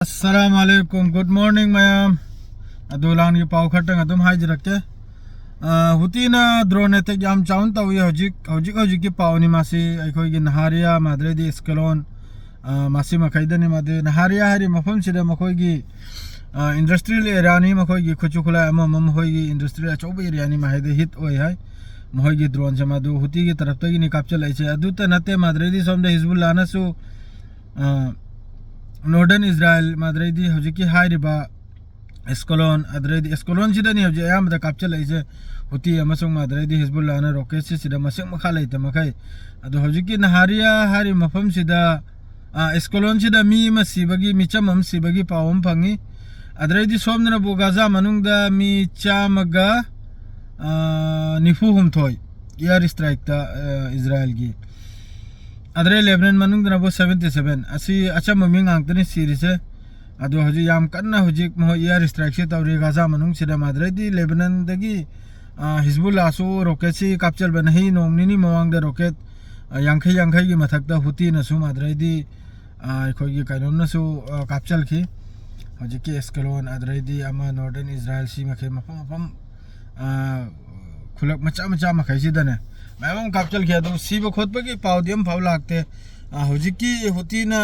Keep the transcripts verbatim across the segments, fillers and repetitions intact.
ꯑꯁꯂꯥꯃꯨ ꯑꯂꯥꯏꯀꯨꯝ, good morning ꯃꯌꯥꯝ꯫ ꯑꯗꯨ ꯂꯥꯟꯒꯤ ꯄꯥꯎ ꯈꯔꯇꯪ ꯑꯗꯨꯝ ꯍꯥꯏꯖꯔꯛꯀꯦ꯫ ꯑ, ꯍꯨꯇꯤꯅ ꯗ꯭ꯔꯣꯟ ꯑꯦꯇꯦꯛ ꯌꯥꯝ ꯆꯥꯎꯅ ꯇꯧꯏ꯫ ꯍꯧꯖꯤꯛ ꯍꯧꯖꯤꯛ ꯍꯧꯖꯤꯛꯀꯤ ꯄꯥꯎꯅꯤ ꯃꯥꯁꯤ꯫ ꯑꯩꯈꯣꯏꯒꯤ ꯅꯍꯥꯔꯤꯌꯥ, ꯃꯥꯗ꯭ꯔꯩꯗꯤ ꯏꯁꯀꯦꯂꯣꯟ, ꯑ, ꯃꯁꯤ ꯃꯈꯩꯗꯅꯤ꯫ ꯃꯗꯨ ꯅꯍꯥꯔꯤꯌꯥ ꯍꯥꯏꯔꯤꯕ ꯃꯐꯝꯁꯤꯗ ꯃꯈꯣꯏꯒꯤ, ꯑ, ꯏꯟꯗꯁꯇ꯭ꯔꯤꯌꯦꯜ ꯑꯦꯔꯤꯌꯥꯅꯤ꯫ ꯃꯈꯣꯏꯒꯤ ꯈꯨꯠꯁꯨ ꯈꯨꯠꯂꯥꯏ ꯑꯃ ꯑꯃ ꯃꯈꯣꯏꯒꯤ ꯏꯟꯗꯁꯇ꯭ꯔꯤ ꯑꯆꯧꯕ ꯑꯦꯔꯤꯌꯥꯅꯤ꯫ ꯃꯍꯩꯗ ꯍꯤꯠ ꯑꯣꯏ ꯍꯥꯏ꯫ ꯃꯈꯣꯏꯒꯤ ꯗ꯭ꯔꯣꯟꯁꯦ ꯃꯗꯨ ꯍꯨꯇꯤꯒꯤ ꯇꯔꯞꯇꯒꯤꯅꯤ ꯀꯥꯞꯆꯜꯂꯛꯏꯁꯦ꯫ ꯑꯗꯨꯇ ꯅꯠꯇꯦ, ꯃꯥꯗ꯭ꯔꯩꯗꯤ ꯁꯣꯝꯗ ꯍꯤꯖꯕꯨꯜꯂꯥꯅꯁꯨ, ꯑ, ꯅꯣꯔꯗꯔꯟ ꯏꯖꯔꯥꯏꯜ, ꯃꯥꯗ꯭ꯔꯩꯗꯤ ꯍꯧꯖꯤꯛꯀꯤ ꯍꯥꯏꯔꯤꯕ ꯑꯦꯁꯀꯣꯂꯣꯟ, ꯑꯗꯨꯗꯩꯗꯤ ꯑꯦꯁꯀꯣꯂꯣꯟꯁꯤꯗꯅꯤ ꯍꯧꯖꯤꯛ ꯑꯌꯥꯝꯕꯗ ꯀꯥꯞꯆꯜꯂꯛꯏꯁꯦ꯫ ꯍꯨꯇꯤ ꯑꯃꯁꯨꯡ ꯃꯥꯗ꯭ꯔꯩꯗꯤ ꯍꯤꯖꯕꯨꯜꯂꯥꯅ ꯔꯣꯀꯦꯠꯁꯤ ꯁꯤꯗ ꯃꯁꯤꯡ ꯃꯈꯥ ꯂꯩꯇ ꯃꯈꯩ꯫ ꯑꯗꯣ ꯍꯧꯖꯤꯛꯀꯤ ꯅꯍꯥꯔꯤꯌꯥ ꯍꯥꯏꯔꯤꯕ ꯃꯐꯝꯁꯤꯗ, ꯑ, ꯑꯦꯁꯀꯣꯂꯣꯟꯁꯤꯗ ꯃꯤ ꯑꯃ ꯁꯤꯕꯒꯤ, ꯃꯤꯆꯝ ꯑꯃ ꯁꯤꯕꯒꯤ ꯄꯥꯎ ꯑꯃ ꯐꯪꯉꯤ꯫ ꯑꯗꯨꯗꯩꯗꯤ ꯁꯣꯝꯗꯅꯕꯨ ꯒꯥꯖꯥ ꯃꯅꯨꯡꯗ ꯃꯤ ꯆꯥꯝꯃꯒ, ꯑ, ꯅꯤꯐꯨ ꯍꯨꯝꯊꯣꯏ ꯏꯌꯥꯔ ꯏꯁꯇ꯭ꯔꯥꯏꯛꯇ, ꯑ, ꯏꯖꯔꯥꯏꯜꯒꯤ꯫ ꯑꯗꯨꯗꯩ ꯂꯦꯕꯅꯟ ꯃꯅꯨꯡꯗꯅꯕꯨ ꯁꯕꯦꯟꯇꯤ ꯁꯕꯦꯟ꯫ ꯑꯁꯤ ꯑꯆꯝꯕ ꯃꯤ ꯉꯥꯛꯇꯅꯤ ꯁꯤꯔꯤꯁꯦ꯫ ꯑꯗꯣ ꯍꯧꯖꯤꯛ ꯌꯥꯝ ꯀꯟꯅ ꯍꯧꯖꯤꯛ ꯃꯈꯣꯏ ꯏꯌꯥꯔ ꯏꯁꯇ꯭ꯔꯥꯏꯛꯁꯦ ꯇꯧꯔꯤ ꯒꯥꯖꯥ ꯃꯅꯨꯡꯁꯤꯗ꯫ ꯃꯥꯗ꯭ꯔꯩꯗꯤ ꯂꯦꯕꯅꯟꯗꯒꯤ, ꯑ, ꯍꯤꯖꯕꯨꯜꯂꯥꯁꯨ ꯔꯣꯀꯦꯠꯁꯤ ꯀꯥꯞꯆꯜꯕ ꯅꯍꯤ ꯅꯣꯡ ꯅꯤꯅꯤ ꯃꯃꯥꯡꯗ ꯔꯣꯀꯦꯠ, ꯑ, ꯌꯥꯡꯈꯩ ꯌꯥꯡꯈꯩꯒꯤ ꯃꯊꯛꯇ ꯍꯨꯇꯤꯅꯁꯨ ꯃꯥꯗ꯭ꯔꯩꯗꯤ, ꯑ, ꯑꯩꯈꯣꯏꯒꯤ ꯀꯩꯅꯣꯝꯅꯁꯨ, ꯑ, ꯀꯥꯞꯆꯜꯈꯤ꯫ ꯍꯧꯖꯤꯛꯀꯤ ꯑꯦꯁꯀꯦꯂꯣꯟ, ꯑꯗꯨꯗꯩꯗꯤ ꯑꯃ ꯅꯣꯔꯗꯔꯟ ꯏꯖꯔꯥꯏꯜ, ꯁꯤ ꯃꯈꯩ ꯃꯐꯝ ꯃꯐꯝ, ꯑ, ꯈꯨꯂꯛ ꯃꯆꯥ ꯃꯆꯥ ꯃꯈꯩꯁꯤꯗꯅꯦ ꯃꯌꯥꯝ ꯑꯃ ꯀꯥꯞꯆꯜꯈꯤ꯫ ꯑꯗꯨ ꯁꯤꯕ ꯈꯣꯠꯄꯒꯤ ꯄꯥꯎꯗꯤ ꯑꯃꯐꯥꯎ ꯂꯥꯛꯇꯦ꯫ ꯑ, ꯍꯧꯖꯤꯛꯀꯤ ꯍꯨꯇꯤꯅ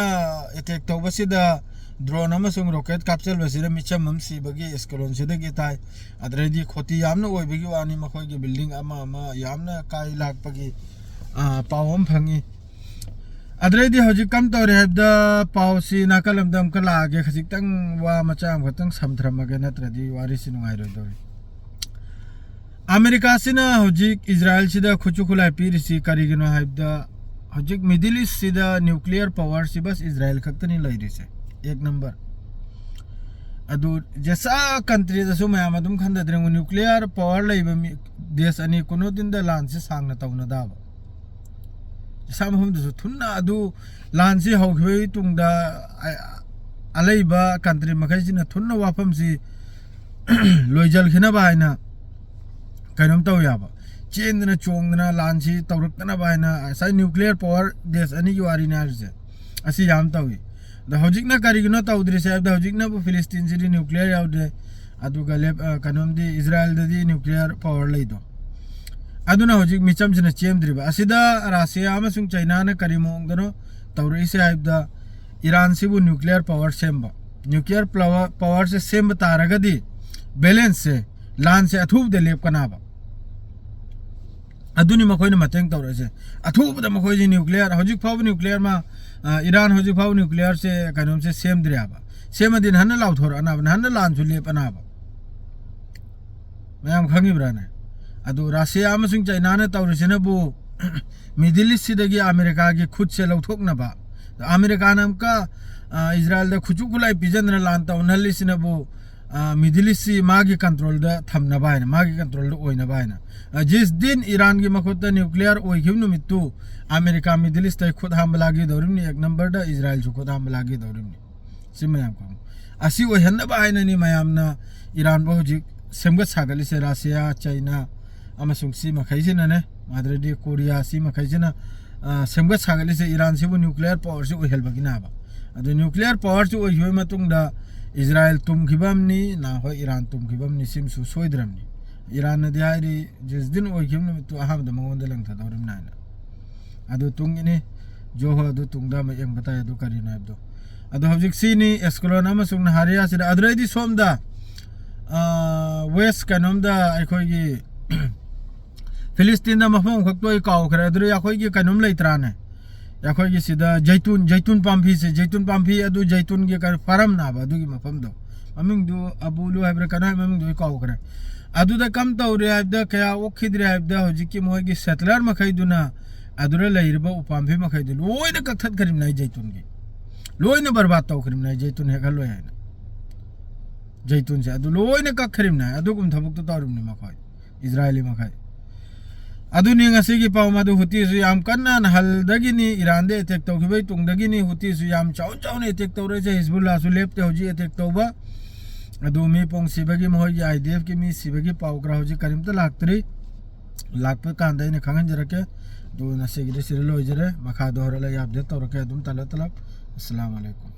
ꯑꯦꯇꯦꯛ ꯇꯧꯕꯁꯤꯗ ꯗ꯭ꯔꯣꯟ ꯑꯃꯁꯨꯡ ꯔꯣꯀꯦꯠ ꯀꯥꯞꯆꯜꯕꯁꯤꯗ ꯃꯤꯆꯝ ꯑꯃ ꯁꯤꯕꯒꯤ ꯑꯦꯁꯀꯦꯂꯣꯟꯁꯤꯗꯒꯤ ꯇꯥꯏ꯫ ꯑꯗꯨꯗꯩꯗꯤ ꯈꯣꯇꯤ ꯌꯥꯝꯅ ꯑꯣꯏꯕꯒꯤ ꯋꯥꯅꯤ, ꯃꯈꯣꯏꯒꯤ ꯕꯤꯜꯗꯤꯡ ꯑꯃ ꯑꯃ ꯌꯥꯝꯅ ꯀꯥꯏ ꯂꯥꯛꯄꯒꯤ, ꯑ, ꯄꯥꯎ ꯑꯃ ꯐꯪꯉꯤ꯫ ꯑꯗꯨꯗꯩꯗꯤ ꯍꯧꯖꯤꯛ ꯀꯝ ꯇꯧꯔꯦ ꯍꯥꯏꯕꯗ, ꯄꯥꯎꯁꯤ ꯅꯥꯀꯜ ꯑꯃꯗ ꯑꯃꯨꯛꯀ ꯂꯥꯛꯑꯒꯦ, ꯈꯖꯤꯛꯇꯪ ꯋꯥ ꯃꯆꯥ ꯑꯃꯈꯛꯇꯪ ꯁꯝꯊꯔꯝꯃꯒꯦ, ꯅꯠꯇ꯭ꯔꯗꯤ ꯋꯥꯔꯤꯁꯤ ꯅꯨꯡꯉꯥꯏꯔꯣꯏꯗꯧꯔꯤ꯫ ꯑꯃꯦꯔꯤꯀꯥꯁꯤꯅ ꯍꯧꯖꯤꯛ ꯏꯖꯔꯥꯏꯜꯁꯤꯗ ꯈꯨꯠꯁꯨ ꯈꯨꯠꯂꯥꯏ ꯄꯤꯔꯤꯁꯤ ꯀꯔꯤꯒꯤꯅꯣ ꯍꯥꯏꯕꯗ, ꯍꯧꯖꯤꯛ ꯃꯤꯗꯜ ꯏꯁꯁꯤꯗ ꯅ꯭ꯌꯨꯀ꯭ꯂꯤꯌꯔ ꯄꯋꯥꯔꯁꯤ ꯕꯁ ꯏꯖꯔꯥꯏꯜ ꯈꯛꯇꯅꯤ ꯂꯩꯔꯤꯁꯦ, ꯑꯦꯛ ꯅꯝꯕꯔ꯫ ꯑꯗꯨ ꯖꯦꯁꯥ ꯀꯟꯇ꯭ꯔꯤꯗꯁꯨ ꯃꯌꯥꯝ ꯑꯗꯨꯝ ꯈꯟꯊꯗ꯭ꯔꯦ, ꯅ꯭ꯌꯨꯀ꯭ꯂꯤꯌꯔ ꯄꯋꯥꯔ ꯂꯩꯕ ꯃꯤ, ꯗꯦꯁ ꯑꯅꯤ ꯀꯨꯅꯣꯗꯤꯟꯗ ꯂꯥꯟꯁꯤ ꯁꯥꯡꯅ ꯇꯧꯅꯗꯕ꯫ ꯏꯁꯥ ꯃꯐꯝꯗꯁꯨ ꯊꯨꯅ ꯑꯗꯨ ꯂꯥꯟꯁꯤ ꯍꯧꯈꯤꯕꯒꯤ ꯇꯨꯡꯗ ꯑ-, ꯑꯂꯩꯕ ꯀꯟꯇ꯭ꯔꯤ ꯃꯈꯩꯁꯤꯅ ꯊꯨꯅ ꯋꯥꯐꯝꯁꯤ ꯂꯣꯏꯁꯤꯟꯈꯤꯅꯕ ꯍꯥꯏꯅ ꯀꯩꯅꯣꯝ ꯇꯧ ꯌꯥꯕ, ꯆꯦꯟꯗꯅ ꯆꯣꯡꯗꯅ ꯂꯥꯟꯁꯤ ꯇꯧꯔꯛꯇꯅꯕ ꯍꯥꯏꯅ ꯉꯁꯥꯏ ꯅ꯭ꯌꯨꯀ꯭ꯂꯤꯌꯔ ꯄꯋꯥꯔ ꯗꯦꯁ ꯑꯅꯤꯒꯤ ꯋꯥꯔꯤꯅꯤ ꯍꯥꯏꯔꯤꯁꯦ꯫ ꯑꯁꯤ ꯌꯥꯝ ꯇꯧꯏ꯫ ꯑꯗ ꯍꯧꯖꯤꯛꯅ ꯀꯔꯤꯒꯤꯅꯣ ꯇꯧꯗ꯭ꯔꯤꯁꯦ ꯍꯥꯏꯕꯗ, ꯍꯧꯖꯤꯛꯅꯕꯨ ꯐꯤꯂꯤꯁꯇꯤꯟꯁꯤꯗꯤ nuclear ꯌꯥꯎꯗꯦ, ꯑꯗꯨꯒ ꯂꯦꯞ-, ꯑ, ꯀꯩꯅꯣꯝꯗꯤ ꯏꯖꯔꯥꯏꯜꯗꯗꯤ nuclear power ꯂꯩꯗꯣ꯫ ꯑꯗꯨꯅ ꯍꯧꯖꯤꯛ ꯃꯤꯆꯝꯁꯤꯅ ꯆꯦꯟꯗ꯭ꯔꯤꯕ꯫ ꯑꯁꯤꯗ ꯔꯥꯁꯤꯌꯥ ꯑꯃꯁꯨꯡ ꯆꯩꯅꯥꯅ ꯀꯔꯤ ꯃꯑꯣꯡꯗꯅꯣ ꯇꯧꯔꯛꯏꯁꯦ ꯍꯥꯏꯕꯗ, ꯏꯔꯥꯟꯁꯤꯕꯨ nuclear power ꯁꯦꯝꯕ, nuclear power, powerꯁꯦ ꯁꯦꯝꯕ ꯇꯥꯔꯒꯗꯤ balanceꯁꯦ, ꯂꯥꯟꯁꯦ ꯑꯊꯨꯕꯗ ꯂꯦꯞꯀꯅꯥꯕ꯫ ꯑꯗꯨꯅꯤ ꯃꯈꯣꯏꯅ ꯃꯇꯦꯡ ꯇꯧꯔꯛꯏꯁꯦ꯫ ꯑꯊꯨꯕꯗ ꯃꯈꯣꯏꯁꯦ nuclear, ꯍꯧꯖꯤꯛ ꯐꯥꯎꯕ nuclear ꯃꯥ, ꯑ, ꯏꯔꯥꯟ ꯍꯧꯖꯤꯛ ꯐꯥꯎꯕ nuclearꯁꯦ, ꯀꯩꯅꯣꯝꯁꯦ ꯁꯦꯝꯗ꯭ꯔꯤ ꯍꯥꯏꯕ꯫ ꯁꯦꯝꯃꯗꯤ ꯅꯍꯥꯟꯅ ꯂꯥꯎꯊꯣꯔꯛꯑꯅꯥꯕ, ꯅꯍꯥꯟꯅ ꯂꯥꯟꯁꯨ ꯂꯦꯞꯄꯅꯥꯕ꯫ ꯃꯌꯥꯝ ꯈꯪꯉꯤꯕ꯭ꯔꯥꯅꯦ? ꯑꯗꯨ ꯔꯥꯁꯤꯌꯥ ꯑꯃꯁꯨꯡ ꯆꯩꯅꯥꯅ ꯇꯧꯔꯤꯁꯤꯅꯕꯨ Middle Eastꯁꯤꯗꯒꯤ ꯑꯃꯦꯔꯤꯀꯥꯒꯤ ꯈꯨꯠꯁꯦ ꯂꯧꯊꯣꯛꯅꯕ꯫ ꯑꯃꯦꯔꯤꯀꯥꯅ ꯑꯃꯨꯛꯀ, ꯑ, ꯏꯖꯔꯥꯏꯜꯗ ꯈꯨꯠꯁꯨ ꯈꯨꯠꯂꯥꯏ ꯄꯤꯖꯗꯅ ꯂꯥꯟ ꯇꯧꯅꯍꯜꯂꯤꯁꯤꯅꯕꯨ, ꯑ, Middle Eastꯁꯤ ꯃꯥꯒꯤ controlꯗ ꯊꯝꯅꯕ ꯍꯥꯏꯅ, ꯃꯥꯒꯤ controlꯗ ꯑꯣꯏꯅꯕ ꯍꯥꯏꯅ꯫ ꯑ, ꯖꯤꯁ ꯗꯤꯟ ꯏꯔꯥꯟꯒꯤ ꯃꯈꯨꯠꯇ nuclear ꯑꯣꯏꯈꯤꯕ ꯅꯨꯃꯤꯠꯇꯨ ꯑꯃꯦꯔꯤꯀꯥ Middle Eastꯇꯩ ꯈꯨꯠ ꯍꯥꯝꯕ ꯂꯥꯛꯀꯦ ꯇꯧꯔꯤꯕꯅꯤ, ꯑꯦꯛ numberꯗ ꯏꯖꯔꯥꯏꯜꯁꯨ ꯈꯨꯠ ꯍꯥꯝꯕ ꯂꯥꯛꯀꯦ ꯇꯧꯔꯤꯕꯅꯤ꯫ ꯁꯤ ꯃꯌꯥꯝ ꯈꯪꯉꯨ꯫ ꯑꯁꯤ ꯑꯣꯏꯍꯟꯅꯕ ꯍꯥꯏꯅꯅꯤ ꯃꯌꯥꯝꯅ ꯏꯔꯥꯟꯕꯨ ꯍꯧꯖꯤꯛ ꯁꯦꯝꯒꯠ ꯁꯥꯒꯠꯂꯤꯁꯦ, ꯔꯥꯁꯤꯌꯥ, ꯆꯩꯅꯥ ꯑꯃꯁꯨꯡ ꯁꯤ ꯃꯈꯩꯁꯤꯅꯅꯦ, ꯃꯗꯨꯗꯤ ꯀꯣꯔꯤꯌꯥ, ꯁꯤ ꯃꯈꯩꯁꯤꯅ, ꯑ, ꯁꯦꯝꯒꯠ ꯁꯥꯒꯠꯂꯤꯁꯦ ꯏꯔꯥꯟꯁꯤꯕꯨ nuclear powerꯁꯤ ꯑꯣꯏꯍꯜꯂꯕꯒꯤꯅꯦꯕ꯫ ꯑꯗꯨ nuclear powerꯁꯤ ꯑꯣꯏꯈꯤꯕ ꯃꯇꯨꯡꯗ ꯏꯖꯔꯥꯏꯜ ꯇꯨꯝꯈꯤꯕ ꯑꯃꯅꯤ, ꯅꯍꯥꯟ ꯍꯣꯏ ꯏꯔꯥꯟ ꯇꯨꯝꯈꯤꯕ ꯑꯃꯅꯤ, ꯁꯤꯃꯁꯨ ꯁꯣꯏꯗ꯭ꯔꯕꯅꯤ꯫ ꯏꯔꯥꯟꯅꯗꯤ ꯍꯥꯏꯔꯤ, ꯖꯤꯁ ꯗꯤꯟ ꯑꯣꯏꯈꯤꯕ ꯅꯨꯃꯤꯠꯇꯨ ꯑꯍꯥꯟꯕꯗ ꯃꯉꯣꯟꯗ ꯂꯪꯊꯗꯧꯔꯤꯕꯅꯤ ꯍꯥꯏꯅ꯫ ꯑꯗꯨ ꯇꯨꯡꯒꯤꯅꯤ, ꯖꯣ ꯍꯣ ꯑꯗꯨ ꯇꯨꯡꯗ ꯑꯃ ꯌꯦꯡꯕ ꯇꯥꯏ, ꯑꯗꯨ ꯀꯔꯤꯅꯣ ꯍꯥꯏꯕꯗꯣ꯫ ꯑꯗꯣ ꯍꯧꯖꯤꯛ ꯁꯤꯅꯤ ꯑꯦꯁꯀꯂꯣꯟ ꯑꯃꯁꯨꯡ ꯅꯍꯥꯔꯤꯌꯥꯁꯤꯗ꯫ ꯑꯗꯨꯗꯩꯗꯤ ꯁꯣꯝꯗ, ꯑ, West ꯀꯩꯅꯣꯝꯗ ꯑꯩꯈꯣꯏꯒꯤ ꯐꯤꯂꯤꯁꯇꯤꯟꯗ ꯃꯐꯝ ꯈꯛꯇꯣ ꯑꯩ ꯀꯥꯎꯈ꯭ꯔꯦ꯫ ꯑꯗꯨꯗꯩ ꯑꯩꯈꯣꯏꯒꯤ ꯀꯩꯅꯣꯝ ꯂꯩꯇ꯭ꯔꯥꯅꯦ? ꯑꯩꯈꯣꯏꯒꯤ ꯁꯤꯗ ꯖꯩꯇꯨꯟ, ꯖꯩꯇꯨꯟ ꯄꯥꯝꯕꯤꯁꯦ, ꯖꯩꯇꯨꯟ ꯄꯥꯝꯕꯤ ꯑꯗꯨ ꯖꯩꯇꯨꯟꯒꯤ ꯀꯩꯅꯣ ꯐꯥꯔꯝꯅꯥꯕ ꯑꯗꯨꯒꯤ ꯃꯐꯝꯗꯣ꯫ ꯃꯃꯤꯡꯗꯨ ꯑꯕꯨꯂꯨ ꯍꯥꯏꯕ꯭ꯔꯥ ꯀꯩꯅꯣ ꯍꯥꯏ, ꯃꯃꯤꯡꯗꯨ ꯑꯩ ꯀꯥꯎꯈ꯭ꯔꯦ꯫ ꯑꯗꯨꯗ ꯀꯝ ꯇꯧꯔꯦ ꯍꯥꯏꯕꯗ, ꯀꯌꯥ ꯑꯣꯛꯈꯤꯗ꯭ꯔꯦ ꯍꯥꯏꯕꯗ, ꯍꯧꯖꯤꯛꯀꯤ ꯃꯣꯏꯒꯤ settler ꯃꯈꯩꯗꯨꯅ ꯑꯗꯨꯗ ꯂꯩꯔꯤꯕ ꯎꯄꯥꯝꯕꯤ ꯃꯈꯩꯗꯨ ꯂꯣꯏꯅ ꯀꯛꯊꯠꯈ꯭ꯔꯤꯕꯅꯤ ꯑꯩ ꯖꯩꯇꯨꯟꯒꯤ꯫ ꯂꯣꯏꯅ ꯕꯔꯕꯥꯗ ꯇꯧꯈ꯭ꯔꯤꯕꯅꯤ ꯑꯩ ꯖꯩꯇꯨꯟ ꯍꯦꯛꯍꯜꯂꯣꯏ ꯍꯥꯏꯅ꯫ ꯖꯩꯇꯨꯟꯁꯦ ꯑꯗꯨ ꯂꯣꯏꯅ ꯀꯛꯈ꯭ꯔꯤꯕꯅꯤ꯫ ꯑꯗꯨꯒꯨꯝ ꯊꯕꯛꯇꯨ ꯇꯧꯔꯤꯕꯅꯤ ꯃꯈꯣꯏ, ꯏꯖꯔꯥꯏꯂꯤ ꯃꯈꯩ꯫ ꯑꯗꯨꯅꯤ ꯉꯁꯤꯒꯤ ꯄꯥꯎ꯫ ꯃꯗꯨ ꯍꯨꯇꯤꯁꯨ ꯌꯥꯝ ꯀꯟꯅ ꯅꯍꯜꯗꯒꯤꯅꯤ, ꯏꯔꯥꯟꯗ attack ꯇꯧꯈꯤꯕꯩ ꯇꯨꯡꯗꯒꯤꯅꯤ ꯍꯨꯇꯤꯁꯨ ꯌꯥꯝ ꯆꯥꯎꯅ ꯆꯥꯎꯅ attack ꯇꯧꯔꯛꯏꯁꯦ꯫ ꯍꯤꯖꯕꯨꯜꯂꯥꯁꯨ ꯂꯦꯞꯇꯦ ꯍꯧꯖꯤꯛ attack ꯇꯧꯕ꯫ ꯑꯗꯨ ꯃꯤ ꯄꯣꯡ ꯁꯤꯕꯒꯤ ꯃꯈꯣꯏꯒꯤ IDFꯀꯤ ꯃꯤ ꯁꯤꯕꯒꯤ ꯄꯥꯎ ꯈꯔ ꯍꯧꯖꯤꯛ ꯀꯔꯤꯝꯇ ꯂꯥꯛꯇ꯭ꯔꯤ꯫ ꯂꯥꯛꯄ ꯀꯥꯟꯗ ꯑꯩꯅ ꯈꯪꯍꯟꯖꯔꯛꯀꯦ꯫ ꯑꯗꯨ ꯉꯁꯤꯒꯤꯗꯤ ꯁꯤꯗ ꯂꯣꯏꯖꯔꯦ꯫ ꯃꯈꯥꯗꯣ ꯍꯣꯔꯦꯟ ꯑꯩ update ꯇꯧꯔꯛꯀꯦ꯫ ꯑꯗꯨꯝ ꯇꯂꯞ ꯇꯂꯞ꯫ ꯑꯁꯂꯥꯃꯨ ꯑꯂꯩꯀꯨꯝ꯫